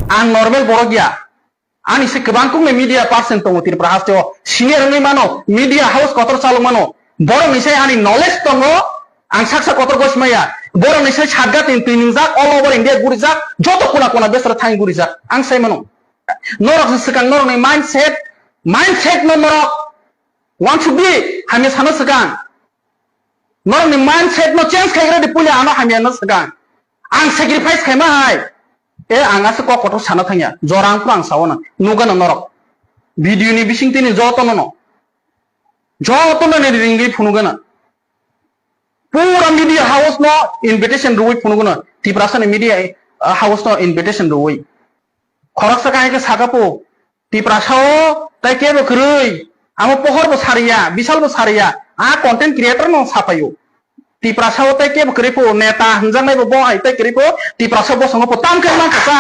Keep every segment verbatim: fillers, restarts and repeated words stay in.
Ang normal borok ya. Ani se kwbang kukni media person tongo Tripura hasteo. Senior wngwi mano, media house kotor chalok mano. Borok ni se ani knowledge tongo, ang saksa kotor gosi maya. Borok ni se satga tin twi ningjak, all over India gurijak, joto kona kona besra thang gurijak. Ang sai mano. Norok se swkang norok ni mindset, mindset no norok wansukdi, hamya sano swkang. Norokni mindset no change khai rwdi, puila ano hamya no swkang. Ang sacrifice khaima hai. E, ang asa kok kotor sana thangya. Jora ang pura ang sao na. Nugana norok. Video ni bising tini joto no no. Joto no ni ringwi phunugana. Pura media house no invitation rwi phunugana. Tiprasa ni media, uh, house no invitation rwi. Khoroksa kahai khe saka po. Tiprasa o tai kebo kwrwi, amo pohor bo sariya, bisal bo sariya, a content creator no sapaio. Tiprasa o tai kebo kwrwi po, neta hwnjaknai bo bo hai tai kwrwi po, Tiprasa bosongo po tam khe mankha sa,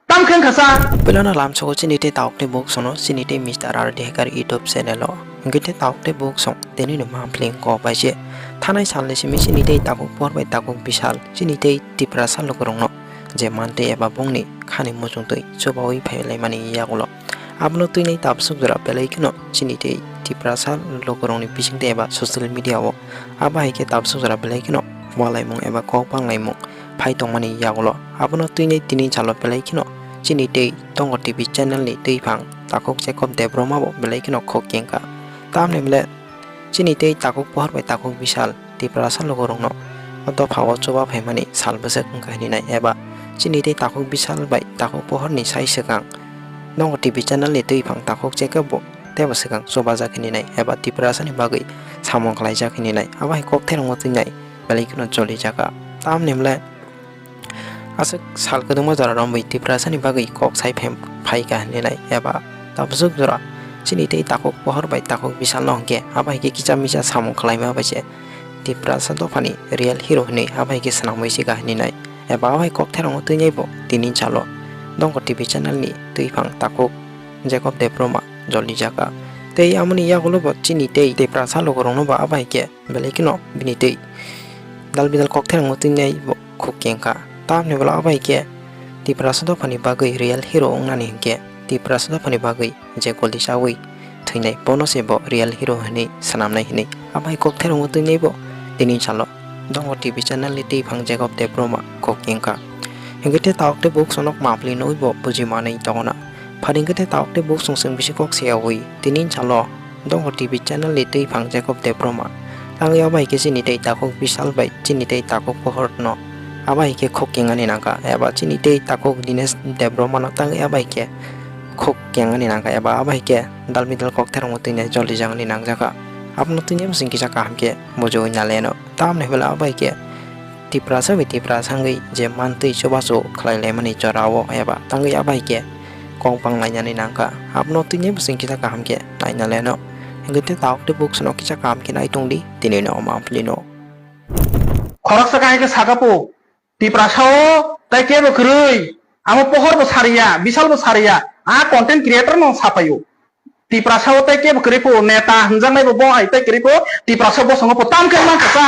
tam khe wngkha sa. Puilano lamsogo chini tei tauk tei buk sono, chini tei Mister R D Hekar YouTube channel o. Hwnkhe tei tauk tei buk song, tini no mampli wngkha bai se. Thanai salni simi chini tei takhuk pohor bai takhuk bisal, chini tei Tiprasa lukurokno je mantwi eba bongni khani muchungtwi chubaui phailaimani yagulo. Abono twinai tabswk jora belai kheno chini tei Tiprasa lukurokni bisingtwi eba social media o abo hai khe tabswk jora belai kheno walaimung eba kok banglaimung phai tongmani yagulo. Abono twinai tini salo belai kheno chini tei Tongo T V channel ni twiphang takhuk Jacob Debbarma bo belai kheno khok kengkha. Tamni hwnle chini tei takhuk pohor bai takhuk bisal Tiprasa lukurokno o dopha o chuba phaimani sal bwswk wngkha hininai eba chini tei takhuk bisal bai takhuk pohorni sai swkang Nongo T V channel ni twiphang takhuk Jacob bo teibo swkang chubajak hininai eba Tiprasa ni bagwi samung khlaijak hininai abo hai kok therwngwi twngnai belai kheno cholijakha. Tamni hwnle aswk sal kwdwngma jora romwi Tiprasa ni bagwi kok sai phem phaikha hininai eba tabswk jora chini tei takhuk pohor bai takhuk bisal no hwnkhe abo hai khe kisa misa samung khlaima bai se Tiprasa dophani real hero hinwi abo hai khe swnamwi si kahini nai eba abo hai kok therwngwi twi nai bo tini salo Dongkor T V channel ni twiphang takhuk Jacob Debbarma joli jaka tei amoni yagulo bo chini tei Tiprasa logorokno bo abo hai khe belai kheno bini tei dal bidal kok therwngwi twi nai bo khuk kengkha. Tamni bwla abo hai khe Tiprasa dophani bagwi real hero wngnani hinkhe Tiprasa dophani bagwi je goli chawi thwinai bono se bo real hero hinwi swnamnai hinwi abo hai kok therwngwi twi nai bo tini salo Dongkor T V channel ni twiphang Jacob Debbarma khuk kengkha. Hinkhe tei takhuk tei buk sonok mapli nwi bo buji manwi tongona. Phari hinkhe tei takhuk tei buk song chwng bisi kok se yawi tini salo Dongkor T V channel ni twiphang Jacob Debbarma. Tangwi abo hai khe chini tei takhuk Bishal bai chini tei takhuk Pohor no abo hai khe khuk kengani nangkha eba chini tei takhuk Dinesh Debbarma no tangwi abo hai khe khuk kengani nangkha eba abo hai khe dal bidal kok therwngwi twi nai joli jagani nangjakha. Abono twi nai bwswng kisa kaham khe mujuwi naleno. Tamni hwnba abo hai khe Tiprasa bai Tiprasa wngwi je mantwi chubachu khlai laimani jorao eba tangwi abo hai khe kok bang lainani nangkha. Abono twi nai bwswng kisa kaham khe naina leno. Hinkhe tei takhuk tei buk sono kisa kaham khe nai tongdi tini no omo ampli no. Khoroksa kahai khe saka po, Tiprasa o tai kebo kwrwi, amo pohor bo sariya, Bishal bo sariya, a content creator no sapaio. Tiprasa o tai kebo kwrwi po, neta hwnjaknai bo bo hai tai kwrwi po, Tiprasa bosongo po tam khe mankha sa,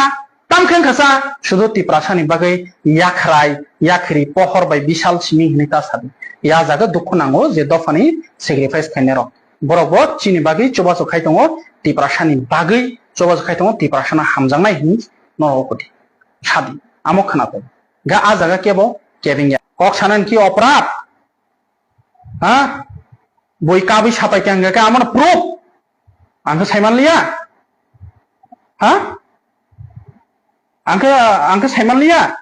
tam khe wngkha sa, sudu Tiprasa ni bagwi yakhrai, yakhri, pohor bai Bishal simi hinwi ta sadi. Ya jaga dukhu nango je dophani sacrifice khainai rok. Borok bo chini bagwi chubachu khai tongo, Tiprasa ni bagwi chubachu khai tongo, Tiprasa no hamjaknai hinwi norok ukudi sadi. Amo khwna tongo. Ga a jaga kebo kebengya. Kok sanani ki oprad? Ha? Boi kabwi sapai khe hwnkhe khe amono proof. Ang khe saiman liya. Ha? Ang khe, ang khe saiman liya.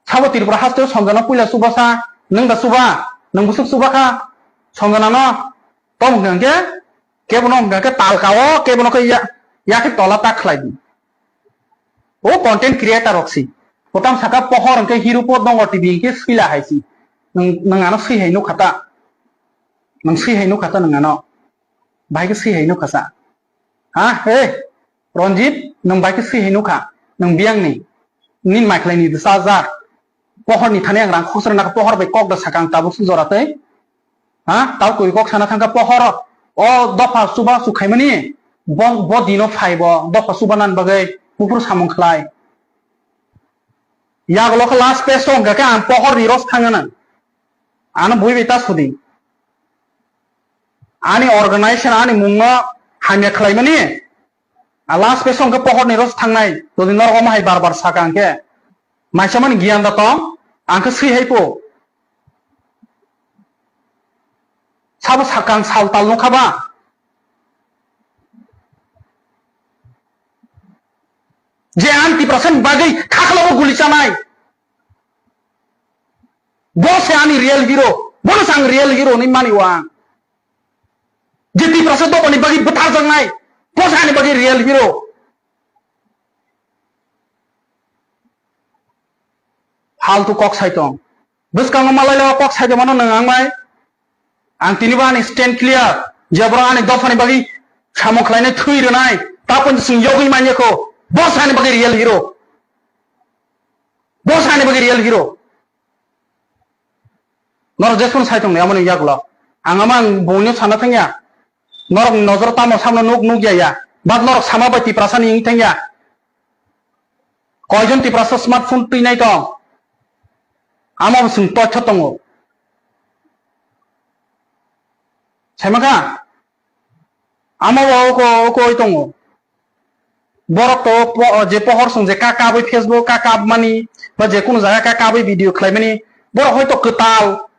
Sabo Tripura haste o Sanjana puila chuba sa, nwng da chuba, nwng bwswk chuba kha, Sanjana no, tom hwnkha hwnkhe, kebo no hwnkha hwnkhe talka o, kebo no khe ya, ya khe tola tak khlai di. O content creator rok si. Potam saka pohor hwnkhe hero po dongo T V hwnkhe swila hai si. Nwng, nwng ano swi hai nukha ta. Nwng swi hai nukha ta nwng ano. Bahai khe swi hai nukha sa. Ha, he, Ranjit, nwng bahai khe swi hai nukha. Nwng biyang ni. Nini maikhlai ni bwsa jak. Pohor ni thani ang rang khosra nakha pohor bai kok da saka ang tabuk si jora tei. Ha, tau koi kok sana thangkha pohor. O dopha chuba chu khaimani. Bo, bo dino phai bo dopha chuba nan bagwi buphuru samung khlai. Yagulo khe last page o hwnkha khe ang pohor ni ros thangna nang. Ano bui bai ta sudi. Ani organization ani mungno hamya khlaimani. A last page o hwnkhe pohor ni ros thangnai. Jodi norok omo hai bar bar saka hwnkhe. Maisa mani giyan da tong, ang khe swi hai po. Sabo sakang sal tal nukha ba? Je ang Tiprasa ni bagwi khakhla o guli chanai. Bo se ani real hero, bono se ang real hero hinwi mani o ang. Je Tiprasa dopha ni bagwi bwtharjaknai, bo se ani bagwi real hero. Faltu kok sai tong. Bwskango malai lao kok sai tongmano nwng ang bai. Ang tini bo ani stand clear. Je borok ani dopha ni bagwi samung khlainai thwi rwnai. Tapon swng yogwi manya kho. Bo se ani bagwi real hero. Bo se ani bagwi real hero. Norok jesphano sai tongni amoni yagulo. Ang ama ang bongni sana thangya. Norok nojor tamo samno nuk nuk ya ya. But norok sama bai Tiprasa ni wng thangya. Koijon Tiprasa smartphone twi nai tong? Amo bo chwng totho tongo. Sai ma kha? Amo bo oko, oko oi tongo. Borok to po-, je pohor song je ka kabwi Facebook ka kabmani, ba je kunu jaga ka kabwi video khlaimani, borok hoito kwtal.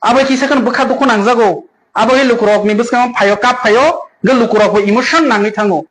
Abo kisa kheno bwkha dukhu nangjago. Abo khe lukurok ni bwskango phaio, kap phaio, hwnkhe lukurok bo emotion nangwi thango.